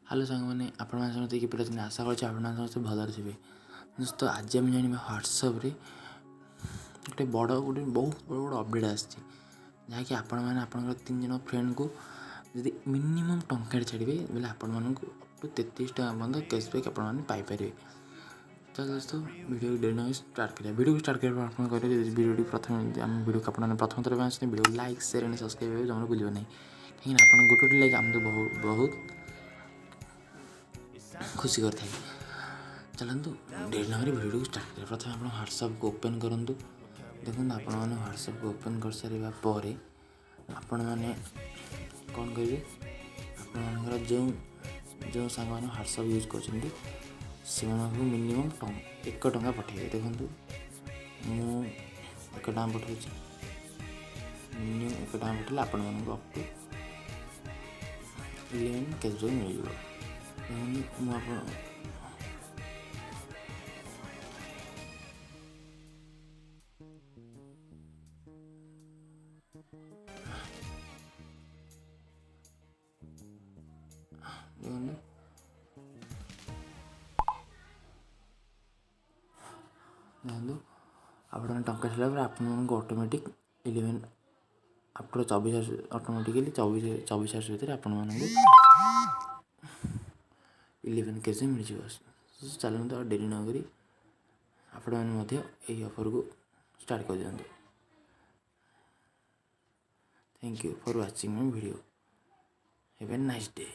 Hello ସାଙ୍ଗମାନେ, ଆପଣମାନେ ସମସ୍ତେ କିପରି ଅଛନ୍ତି? ଆଶା କରୁଛି ଆପଣମାନେ ସମସ୍ତେ ଭଲରେ ଥିବେ। ଦୋସ୍ତ, ଆଜି ଆମେ ଜାଣିବା ହ୍ୱାଟ୍ସଆପ୍ରେ ଗୋଟେ ବଡ଼ ଗୋଟେ ବହୁତ ବଡ଼ ବଡ଼ ଅପଡ଼େଟ୍ ଆସିଛି, ଯାହାକି ଆପଣମାନେ ଆପଣଙ୍କର 3 ଜଣ ଫ୍ରେଣ୍ଡକୁ ଯଦି ମିନିମମ୍ ଟଙ୍କାଟେ ଛାଡ଼ିବେ ବୋଲେ ଆପଣମାନଙ୍କୁ ଅପ୍ ଟୁ 33 ଟଙ୍କା ପର୍ଯ୍ୟନ୍ତ କ୍ୟାସବ୍ୟାକ୍ ଆପଣମାନେ ପାଇପାରିବେ। ତ ଦୋସ୍ତ, ଭିଡ଼ିଓ ଡେରି ନ ଷ୍ଟାର୍ଟ କରିବା। ଭିଡ଼ିଓକୁ ଷ୍ଟାର୍ଟ କରିବା ଆପଣ କରିବେ, ଯଦି ଭିଡ଼ିଓଟି ପ୍ରଥମେ ଆମ ଭିଡ଼ିଓକୁ ଆପଣମାନେ ପ୍ରଥମ ଥର ପାଇଁ ଆସିଛନ୍ତି, video like, share and subscribe କରିବାକୁ ଜମାରୁ ଭୁଲିବେ ନାହିଁ, କାହିଁକିନା ଆପଣ ଗୋଟେ ଗୋଟେ ଲାଇକ୍ ଆମକୁ ବହୁତ ବହୁତ ଖୁସି କରିଥାଏ। ଚାଲନ୍ତୁ ଡେରି ନ କରି ଭିଡ଼ିଓକୁ ଷ୍ଟାର୍ଟ କରିବା। ପ୍ରଥମେ ଆପଣ ହ୍ୱାଟ୍ସଆପ୍କୁ ଓପେନ୍ କରନ୍ତୁ। ଦେଖନ୍ତୁ, ଆପଣମାନେ ହ୍ୱାଟ୍ସଆପ୍କୁ ଓପେନ୍ କରିସାରିବା ପରେ ଆପଣମାନେ କ'ଣ କରିବେ? ଆପଣମାନଙ୍କର ଯେଉଁ ଯେଉଁ ସାଙ୍ଗମାନେ ହ୍ୱାଟ୍ସଆପ୍ ୟୁଜ୍ କରୁଛନ୍ତି, ସେମାନଙ୍କୁ ମିନିମମ୍ 1 ଟଙ୍କା ପଠାଇବେ। ଦେଖନ୍ତୁ, ମୁଁ 1 ଟଙ୍କା ପଠାଉଛି। ମିନିମମ୍ 1 ଟଙ୍କା ପଠାଇଲେ ଆପଣମାନଙ୍କୁ ଅପ୍ ଟୁ 11 କ୍ୟାସବ୍ୟାକ୍ ମିଳିଯିବ। ଦେଖନ୍ତୁ, ମୁଁ ଆପଣ ଦେଖନ୍ତୁ ଦେଖନ୍ତୁ ଆପଣମାନେ ଟଙ୍କା ଛାଡ଼ିଲା ପରେ ଆପଣମାନଙ୍କୁ automatic 11 after 24 hours, automatically 24 hours ଭିତରେ ଆପଣମାନଙ୍କୁ 11 କେଜି ମିଳିଯିବ। ଚାଲନ୍ତୁ, ଆଉ ଡେରି ନ କରି ଆପଣମାନେ ମଧ୍ୟ ଏହି ଅଫର୍କୁ ଷ୍ଟାର୍ଟ କରିଦିଅନ୍ତୁ। Thank you for watching my video. Have a nice day.